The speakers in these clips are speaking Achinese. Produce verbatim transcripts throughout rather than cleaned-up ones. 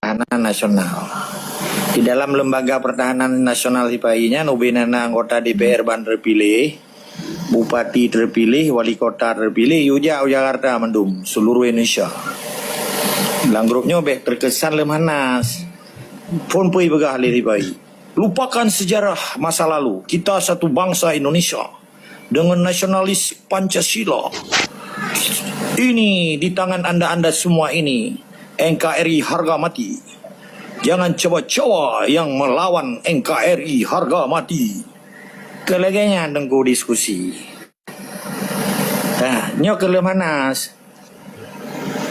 Pertahanan Nasional. Di dalam Lembaga Pertahanan Nasional sipa-i nyan, ubé na anggota D P R ban terpilih, bupati terpilih, wali kota terpilih, yue jak u Jakarta mandum, seluruh Indonesia. Lam grup nyoe bèk terkesan leumanas. Phôn peue peugah lé sipa-i. Lupakan sejarah masa lalu. Kita satu bangsa Indonesia dengan nasionalis Pancasila. Ini di tangan anda-anda semua ini, N K R I harga mati. Jangan coba-coba yang melawan N K R I harga mati. Keu lagèe nyan Teungku diskusi. Ha, nyoe keu leumanas.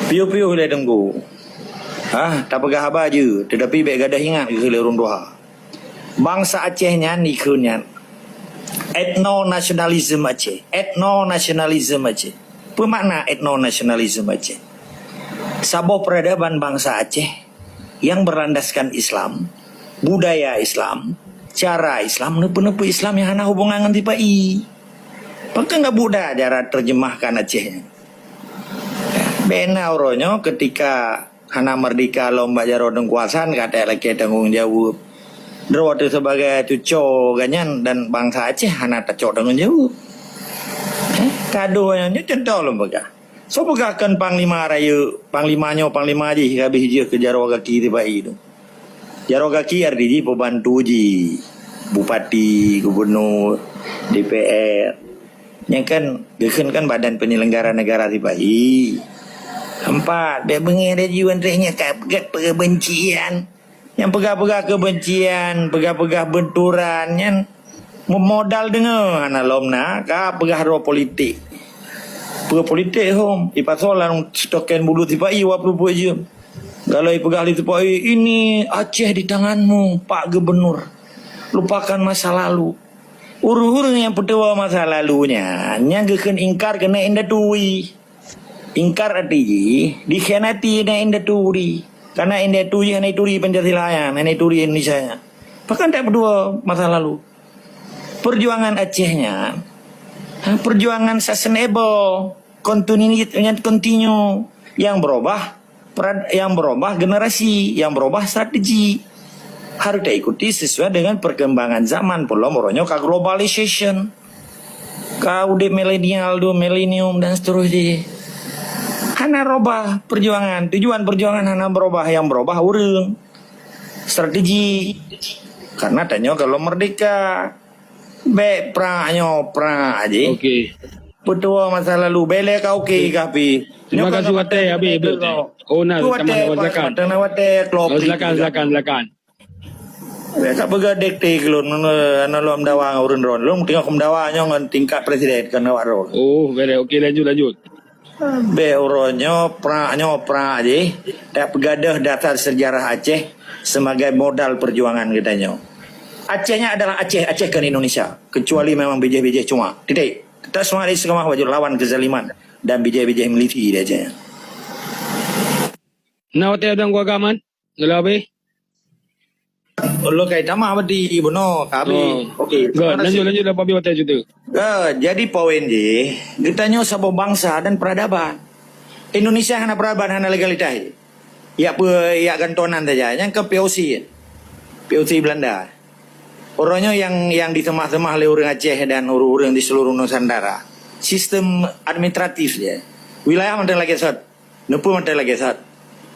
Piôh-piôh lé Teungku. Ha, tapeugah haba jeuet, teutapi bèk gadôh ingat keu lé ureueng tuha. Bansa Aceh nyan ikheun nyan etno nasionalisme Aceh. Etno nasionalisme Aceh. Peue makna etno nasionalisme Aceh? Saboh peradaban bansa Aceh yang berlandaskan Islam, budaya Islam, cara Islam, neupeu-neupeu Islam nyang hana hubungan ngon sipa-i. Pakon ka buda cara terjemahkan Aceh nyan? Bèk na uroe nyoe ketika hana merdeka lom bak jaroe Teungku Hasan ka talakèe tanggong jaweueb. Droe teuh sebagai cucoe gobnyan dan bansa Aceh hana tacok tanggong jaweueb. Eh, kadoe nyan nyoe cuntoh lôn peugah. Soe peugah kon panglima rayeuk, panglima nyoe panglima jih habéh jeuet keu jaroe gaki sipa-i tu. Jaroe gaki arti jih pembantu jih, bupati, gubernur, D P R. Nyan kan, geukheun kan badan penyelenggara negara sipa-i. Empat, bèk beungéh laju Andreas nyan ka peugah kebencian. Nyang peugah-peugah kebencian, peugah-peugah benturan nyan meumodal deungoe hana lom na ka peugah droe politik. Peue politik hom, ipasoe lam stoken bulu sipa-i dua puluh peuet jeuem. Kalau ipeugah lé sipa-i, "Ini Aceh di tanganmu, Pak Gubernur. Lupakan masa lalu." Ureueng-ureueng nyang peutuwo masa lalu nyan, nyang geukheun ingkar keuneuk indatu. Ingkar arti jih, dikhianati na indatu. Karena indatu jih hana ituri Pancasila nyan, hana ituri Indonesia nyan. Pakon tapeutuwo masa lalu. Perjuangan Aceh nyan, ha, perjuangan sustainable, kontinuit, nyan continue. Yang berubah, perad-, yang berubah generasi, yang berubah strategi. Harus taikuti sesuai dengan perkembangan zaman. Peulom uroe nyoe ka globalization. Ka udép milenial, dua milenium dan seterusnya. Hana robah perjuangan. Tujuan perjuangan hana berubah. Yang berubah ureueng. Strategi. Karena tanyoe kalau merdeka. Bèk prak nyoe prak jih. Okey. Peutuwo masa lalu. Bèk lé ka okey kah pi. Terima kasih, watèe habis, habis, watèe. Oh, na, tu tamah watèe, dah zakat. Mata na watèe, kelop. Oh, silakan, silakan, silakan. Bèk ka peugah dikte keu lôn, ngon, eh, hana lôn meudawa ngon ureueng droe. Lôn teungoh meudawa nyoe ngon tingkat presiden, kon awak droe. Oh, beres. Okey, lanjut, lanjut. Bèk uroe nyoe, prak nyoe, prak jih. Tapeugadôh dasar sejarah Aceh sebagai modal perjuangan geutanyoe. Aceh nyan adalah Aceh, Aceh kon Indonesia. Kecuali memang bijéh-bijéh cuma. Titik. Kita semangat istiqamah wajib lawan kezaliman dan bijéh-bijéh milisi di Aceh nyan. Na watèe dang gua gaman? Dah habis? Lôn kai tamah berarti bunoe ka habis. Oh. Okey, terima kasih. Lanjut, lanjut dah, Pak Abi, watèe cerita. Ah, jadi poin jih, geutanyoe saboh bansa dan peradaban. Indonesia hana peradaban, hana legalitas. Yak pe, yak gantonan saja. Nyang ke P O C. P O C Belanda. Uroe nyoe nyang, nyang diseumah-seumah lé ureueng Aceh dan ureueng-ureueng di seluruh Nusantara. Sistem administratif je. Wilayah mantong lagèe sot. Neupeu mantong lagèe sat.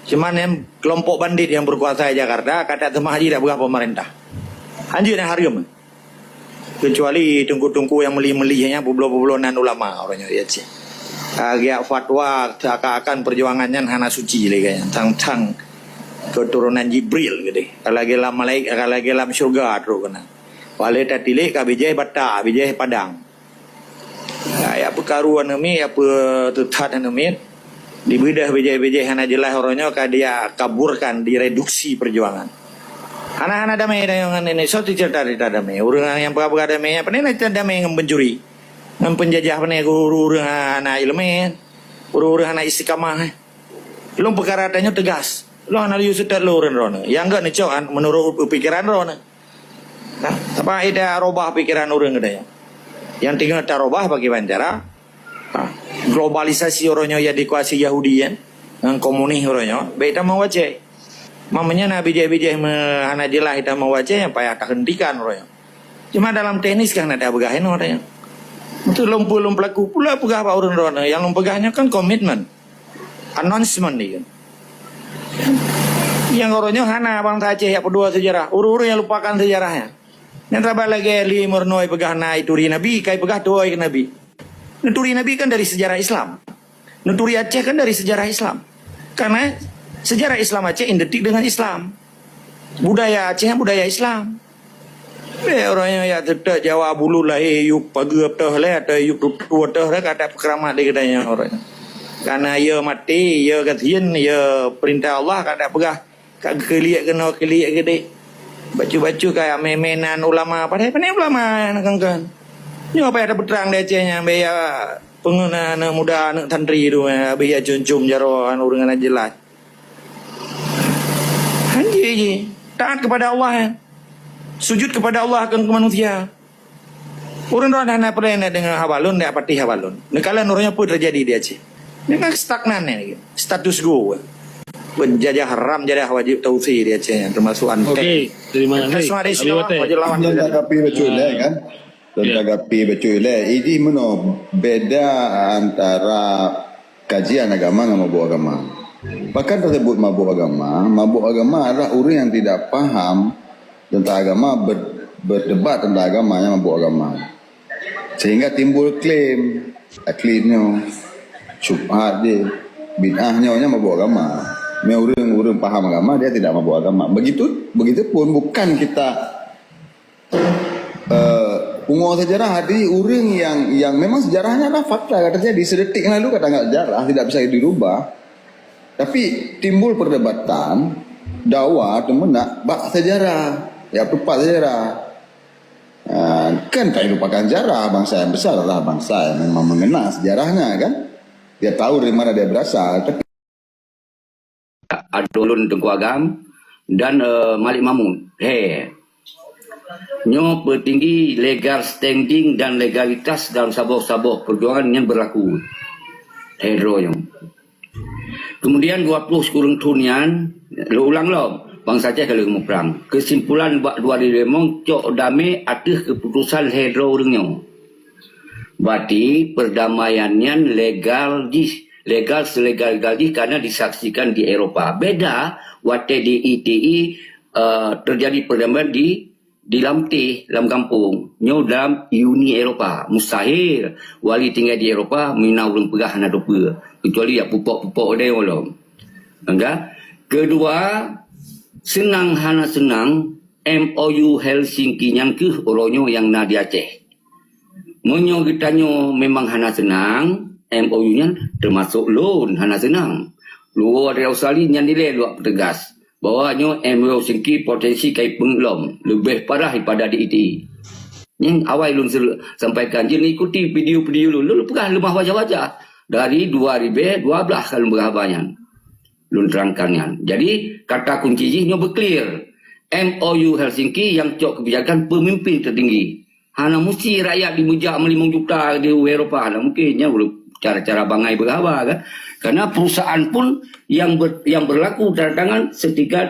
Cuman nyan kelompok bandit nyang berkuasa di Jakarta, ka tateumah jih dak peugah pemerintah. Hanjeuet nyang hareuem. Kecuali teungku-teungku nyang meuli-meuli nyan, peubloe-peubloe nan ulama uroe nyoe di Aceh. Ka geujak fatwa seakan-akan perjuangan nyan hana suci lé geuh nyan. Tang-tang keturunan Jibril geuh deh. Ka lagèe lam malaik-, ka lagèe lam syurga trok keunan. Paléh tatilék ka bijéh Batak, bijéh Padang. Ya, ya peukaru aneuk miet, ya peuteuthat aneuk miet. Dibeudôh bijéh-bijéh hana jeulaih uroe nyoe ka dia kaburkan, direduksi perjuangan. Hana, hana damé tanyoe ngon ini. Soe teuceurita-ceurita damé? Ureueng nyang peugah-peugah damé nyan, pane na ceurita damé ngon pencuri? Ngon penjajah pane ureueng-ureueng hana ileumèe? Ureueng-ureueng hana istiqamah, eh? Lôn peukara tanyoe teugas. Lôn hana laju seutôt lôn ureueng droeneuh. Nyang gèt neucok, kan, meunurot pikiran droeneuh. Nah, sabab ida robah pikiran ureueng geutanyoe. Nyang teungoh tarobah bagaimana cara? Ha, globalisasi uroe nyoe ya dikuasai Yahudi kan, ngon komunis uroe nyoe, bèk tamong wacée. Mamanya na bijéh-bijéh me-, hana jeulaih dan meuwajéb nyang payah tahentikan uroe nyoe. Cuma dalam teknis kan ada peugah inoe uroe nyoe. Untuk lom peue lom pelaku pula peugah bak ureuëng droe nyoe. Yang lom peugah nyoe kan komitmen. Announcement ni kan. Yang uroe nyoe hana bangsa Aceh yak peudua sejarah. Ureuëng-ureuëng yang lupakan sejarahnya. Nyang tabat lagée li meureunoe peugah na ituri Nabi, kai peugah tuwoe keu Nabi. Neuturi Nabi kan dari sejarah Islam. Neuturi Aceh kan dari sejarah Islam. Karena sejarah Islam Aceh identik dengan Islam. Budaya Aceh budaya Islam. Bèk ureuëng nyang yak teutek Jawa bulu lahé yup pageue teuh lé atau yup tutu teuh lé kata peukeramat di keudanya ureuëng. Karena ia mati, ia gasien, ia perintah Allah kata peugah. Ka geukeuliek keunoe keuliek keudeh. Bacut-bacut ka mé-mé nan ulama. Padahai pane ulama nyang kon-kon. Nyoe payah tapeutrang di Aceh nyan, bèk ya peungeuh na aneuk muda, aneuk santri tu, eh, habéh ya cum-cum jaroe ureuëng hana jeulaih. Hanjeuet jih. Taat kepada Allah, eh. Sujud kepada Allah, kon keu manusia. Ureuëng droe hana peureulée deungoe haba lôn, dak patéh haba lôn. Neukalon uroe nyoe peue teujadi di Aceh. Nyoe kan stagnan nyan lagi. Status quo. Penjajah ram jadah wajéb tausi di Aceh nyan, termasuk Antek. Okey, terima kasih. Terima kasih. Abi Watai. Wajéb lawan. Nyan tanggapi bacut lé kan? Ya. Tanggapi bacut lé. Idi meunoe beda antara kajian agama ngon mabök agama. Pakon teusebut mabök agama? Mabök agama adalah ureuëng yang tidak paham tentang agama, ber-, berdebat tentang agama, nyan mabök agama. Sehingga timbul klaim, taklid nyoe, syubhat jih, bid'ah nyoe, nyan mabök agama. Nyoe ureuëng, ureuëng paham agama, dia tidak mabök agama. Begitu, begitu pun bukan kita, eh, pungo sejarah, hati ureuëng yang, yang memang sejarahnya adalah fakta yang terjadi sedetik yang lalu, kata anggap sejarah, tidak bisa dirubah. Tapi timbul perdebatan, dawa, teumeunak bak sejarah, ya, tepat sejarah. Ah, kan tak lupakan sejarah, bangsa yang besar adalah bangsa yang memang mengenal sejarahnya, kan? Dia tahu dari mana dia berasal, tapi Adoe lôn Teungku Agam dan, eh, Malik Mahmud. He. Nyoe peutinggi legal standing dan legalitas dalam saboh-saboh perjuangan nyang berlaku. He, droe nyoe. Kemudian dua ploh sikureueng thon nyan, lôn ulang lom, bansa Aceh ka lheueh muprang. Kesimpulan bak dua ribu lima cok damé ateueh keuputosan lhée droe ureuëng nyoe. Berarti perdamaian nyan legal jih, legal selegal-legal jih karena disaksikan di Eropa. Beda watée di I T I, eh, terjadi perdamaian di di Lamteh, lam gampông. Nyoe dalam Uni Eropa. Mustahil wali tinggai di Eropa meunan ureuëng peugah hana dope, kecuali ya pupok-pupok deh ulom. Enggak. Kedua, seunang hana seunang, M O U Helsinki nyan keuh uroe nyoe nyang na di Aceh. Meunyoe geutanyoe memang hana seunang, M O U nyan teumasok lôn hana seunang. Luwoe dari Australia nyan dilée luwak peuteugas. Bahwa nyoe M O U Helsinki potensi kai peungeulom leubeh parah daripada di I T I. Nyang awai lôn sel-, sampaikan, jeuet ikuti video-video lôn, lôn peugah leumah wajah-wajah dari dua ribu dua belas ka lôn peugah haba nyan. Lôn terangkan nyan. Jadi, kata kunci jih nyoe beuclear. M O U Helsinki nyang cok keubijakan peumimpin teutinggi. Hana musti rakyat jimeujak meulimong juta di Eropa lah. Mungkin nyan cara-cara bangai beuraba kan. Karena perusahaan pun yang ber-, yang berlaku tanda tangan setingkat,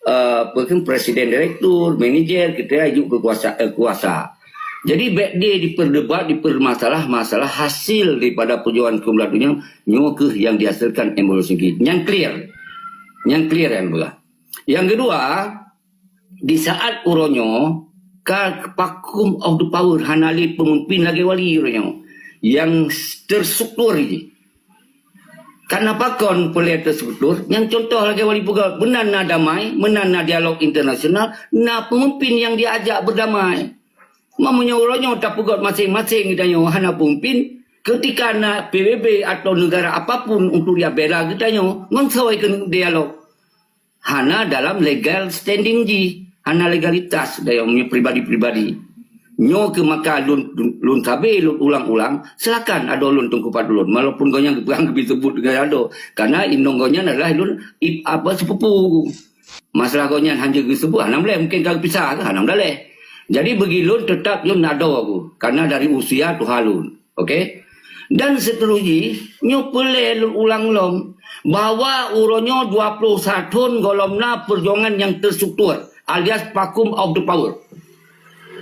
eh, apa kan, presiden direktur, manajer, kita juk kekuasa, eh, kuasa. Jadi bèk dia diperdebat, dipermasalah masalah hasil daripada perjuangan kaum muda dunia nyoe keuh yang dihasilkan M O U Helsinki. Nyang clear. Nyang clear yang belah. Yang kedua, di saat uroe nyoe ka vacuum of the power, hana lé pemimpin lagèe wali uroe nyoe nyang terstruktur jih. Karena pakon peureulèe terstruktur, nyang contoh lagèe wali peugah, meunan na damai, meunan na dialog internasional, na pemimpin nyang diajak berdamai. Meunyoe uroe nyoe tapeugöt maséng-maséng geutanyoe hana peumimpin, ketika na P B B atau negara apapun untuk dia bela geutanyoe, ngon soe keuneuk dialog. Hana dalam legal standing jih, hana legalitas dalam pribadi-pribadi. Nyoe keuh maka lôn, lôn sabe lôn ulang-ulang, silakan adoe lôn Teungku Fadlon, walaupun gobnyan geupeugah geubi seubut dengan adoe, karena inong gobnyan adalah lôn ip-, apa, sepupu. Masalah gobnyan hana geuseubut, hana meuleh, mungkin ka geupisah keuh, hana meuleh. Jadi bagi lôn tetap lôn adoe keuh, karena dari usia tuha lôn. Okey? Dan seterusnya, nyoe peureulée lôn ulang lom bahwa uroe nyoe dua ploh sa thon gohlom na perjuangan nyang terstruktur alias vacuum of the power.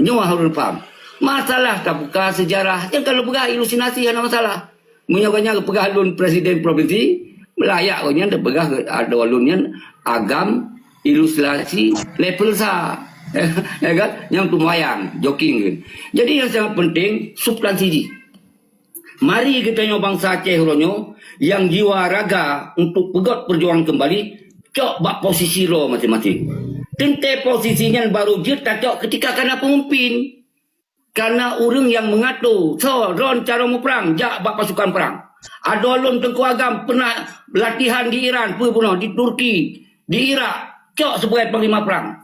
Nyoe harôh paham. Masalah tabuka sejarah, nyang ka lôn peugah halusinasi hana masalah. Meunyoe gobnyan geupeugah lôn presiden provinsi, layak gobnyan tapeugah adoe lôn nyan agam ilustrasi level sa. Ya kan? Nyang teumbayang, joking kan. Jadi yang sangat penting, substansi jih. Mari geutanyoe bansa Aceh uroe nyoe nyang jiwa raga untuk peugét perjuangan kembali, cok bak posisi droe maséng-maséng. Teuntée posisi nyan barô jeuet tacok keutika kana peumimpin. Kana ureuëng nyang meungato, soe droen carông muprang, jak bak pasukan prang. Adoe lôn Teungku Agam pernah latihan di Iran, peue bunoe di Turki, di Irak, cok sibagai panglima prang.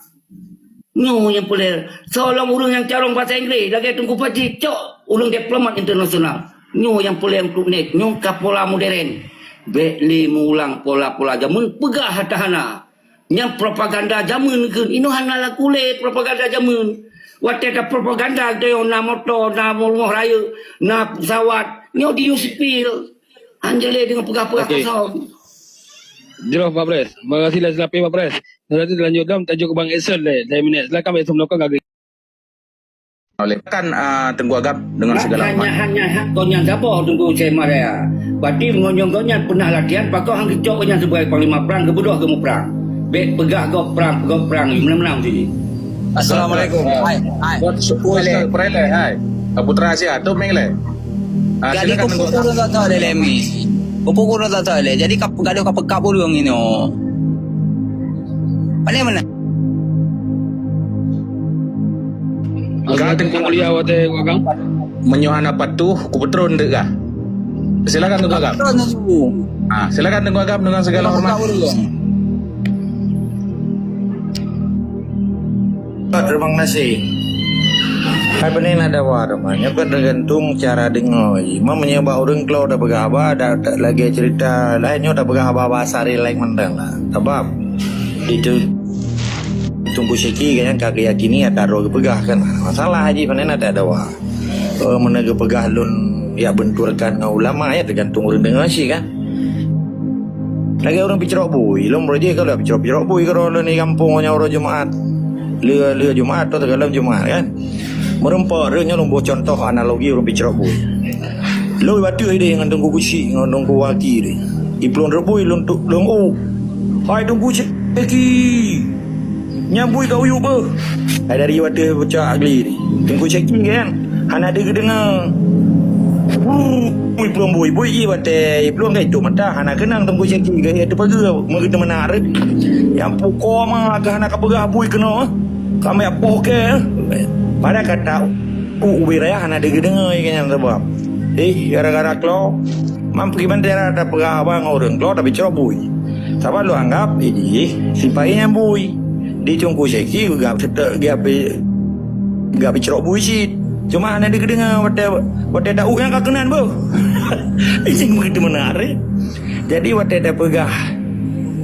Nyoe nyang peureulée, soe lom ureuëng nyang carông bahasa Inggris lagée Teungku Fajri, cok ureuëng diplomat internasional. Nyoe nyang peureulée untuk nét, nyoe ka pola modern. Bék lé meuulang pola-pola jameun, peugah hata hana. Nyang propaganda jameun keuh, inoe hana laku lé propaganda jameun. Watée tapropaganda geutanyoe na moto, na rumoh rayeuk, na pesawat, nyoe di sipil. Hana lé deungon peugah-peugah Oke. kosong. Jroh Pak Pres. Terima kasih lah silapeh Pak Pres. Nanti lanjut dong, tajuk Bang Eson lé, lé minit. Silakan Bang Eson melakukan kagak. Oleh kan, ah, Teungku Agam dengan segala hormat. Hanya, hanya hak kau nyang saboh Teungku Syekh Maria. Berarti meunyoe kau nyan pernah latihan, pakon hang geucok kau nyan sebagai panglima prang, geubeudôh geumu prang. Bék peugah gob prang, gob prang, meunang-meunang tu ji. Assalamualaikum. Hai, hai. Buat Ustaz Prai lé, hai. Putra Asia, tu meng lé. Ah, Jadi silakan, kau Teungku Agam. Pukul tak tak lé, Lemi. Kau pukul tak tak lé. Jadi kap gaduh kap pekap urang ini. Pandai mana? Ka Teungku mulia watée Teungku Agam. Meunyoe hana patuh, kupeutron deuk kah? Silakan Teungku Agam. Peutron tu. Ah, silakan Teungku Agam dengan segala hormat. Peutron tu. Terima kasih. Hai, peue na dawa teuma. Nyoe kan tergantung cara deungoe. Meunyoe bak ureuëng klo tapeugah haba, da, da, lagée cerita laén nyoe tapeugah haba-haba sari laén mantong lah. Sabab itu Teungku Syeki kan ka geuyakini ata droe geupeugah kan. Masalah haji panen ada dawa. Eh, meunyoe geupeugah lôn yak benturkan ngon ulama, ya tergantung ureuëng deungoe cit kan. Lagée ureuëng picrok bui, lôn meureuji ka lôn picrok-picrok bui keudroe lôn di gampông nyoe uroe Jumat. Lheueh, lheueh Jumat atau teugalom Jumat kan. Meureumpok reueh nyoe lôn boh contoh analogi ureuëng picrok bui. Lôn bateue ideh ngon Teungku Kusi, ngon Teungku Waki deh. Iplueng rot bui lôn tu, lôn u. Hai Teungku Syeki. Nyang bui ka uyup beuh. Hai dari watée pucak agli ni. Teungku Syeki kan. Hana deuh geudeungoe. Bui plueng bui, bui ji watée plueng ka itu mata hana keunong Teungku Syeki ka itu pageue meugeuteumeuna areuet. Nyang pukoe ma ka hana ka peugah bui keunoe. Ka meuyak poh ke. Pada kata u ubé raya hana deuh geudeungoe keu nyang sabab. Eh, gara-gara klo. Mam kiban cara tapeugah haba ngon ureuëng klo tapi cok bui. Sabab lôn anggap, idih, sipai nyang bui. Di Teungku Syeki geuga geuga geuga picrok bui cit. Cuma hana deuh geudeungoe watée watée daun nyang ka keunan beuh. Izin begitu menarik. Jadi watée tapeugah,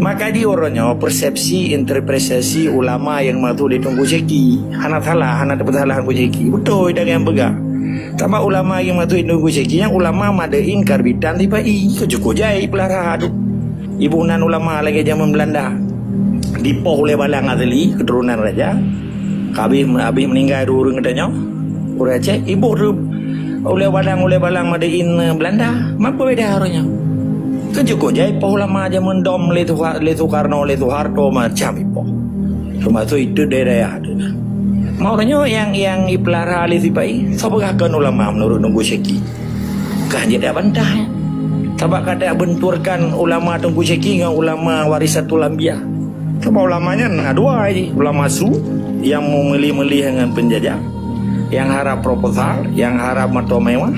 maka di uroe nyoe persepsi interpretasi ulama nyang maksud di Teungku Syeki hana salah, hana teupeusalah Teungku Syeki. Beutôi dan nyang peugah. Sabab ulama nyang maksud di Teungku Syeki nyang ulama Made in Karbitan sipai, keu jukuk jai peulara tu. Ibu nan ulama lagée jameun Belanda. Dipoh ulée balang asli, keturunan raja. Ka habéh, habéh meuninggai dua ureuëng geutanyoe. Ureuëng Aceh, iboh tu ulée balang, ulée balang Made in Belanda. Mapa beda uroe nyoe? Kan jukuk jai poh ulama jameun dom lé Tuha-, lé Soekarno, lé Soeharto macam ipoh. Teumasuk itu daerah tu. Mau uroe nyoe nyang, nyang ipeulara lé sipai, soe peugah kon ulama menurut Teungku Syeki? Kan jadi bantah. Sabab ka tabenturkan ulama Teungku Syeki ngon ulama Warisatul Anbiya. Sabab ulama nyan na dua ji, ulama su nyang meumilih-milih ngon peunjajah, nyang harab proposal, nyang harab moto mewah,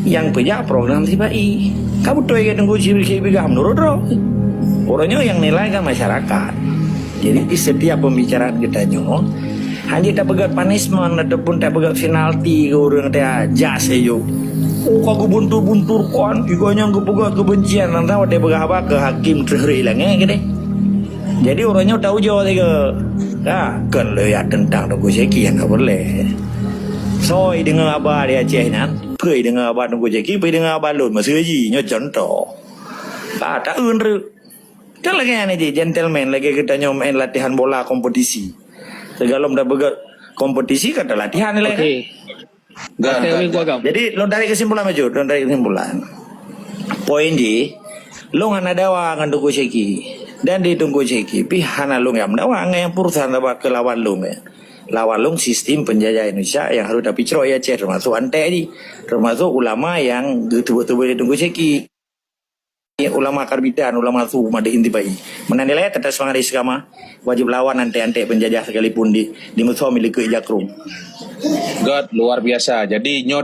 nyang peujak program sipai. Ka beutôi ke Teungku Syeki peugah menurut droe. Uroe nyoe nyang nilai kan masyarakat. Jadi di setiap pembicaraan geutanyoe, hana tapeugét punishment ataupun tapeugét penalti keu ureuëng teuh jak seuyok. Oh, ka geubuntur-buntur kon, igoe nyang geupeugét keubencian, nang watée peugah haba keu hakim teuhri langét keudeh. Jadi uroe nyoe taujoe sigoe. Ka, kon lé ya teuntang Teungku Syeki nyang ka peureulée. Soe deungoe haba di Aceh nyan? Peudeungoe haba Teungku Zaki, peudeungoe haba lôn, masih ji nyoe contoh. Ka ta-eun reu. Kan lagèe nyan ji, gentleman, lagèe geutanyoe main latihan bola kompetisi. Sigohlom tapeugah kompetisi kan talatihan lé. Okey. Oke, oke, gua agam. Jadi lôn tarik kesimpulan, Majud, lôn tarik kesimpulan. Poin jih, lôn hana dawa ngon Teungku Zaki. Dan di Teungku Zaki pih hana lôn nyang dawa ngon nyang perusahaan, sabab keu lawan lôn, ya. Lawan lôn sistem penjajah Indonesia nyang harus tapicrok di Aceh, termasuk Antek jih. Termasuk ulama nyang geuteubiet-teubiet di Teungku Zaki. Ulama karbitan, ulama su, madé intibai. Meunan dilèe, teutap seumangat istiqamah. Wajib lawan Antek-Antek penjajah sekalipun di, di musoh milik jakrong. God, luar biasa. Jadi nyoe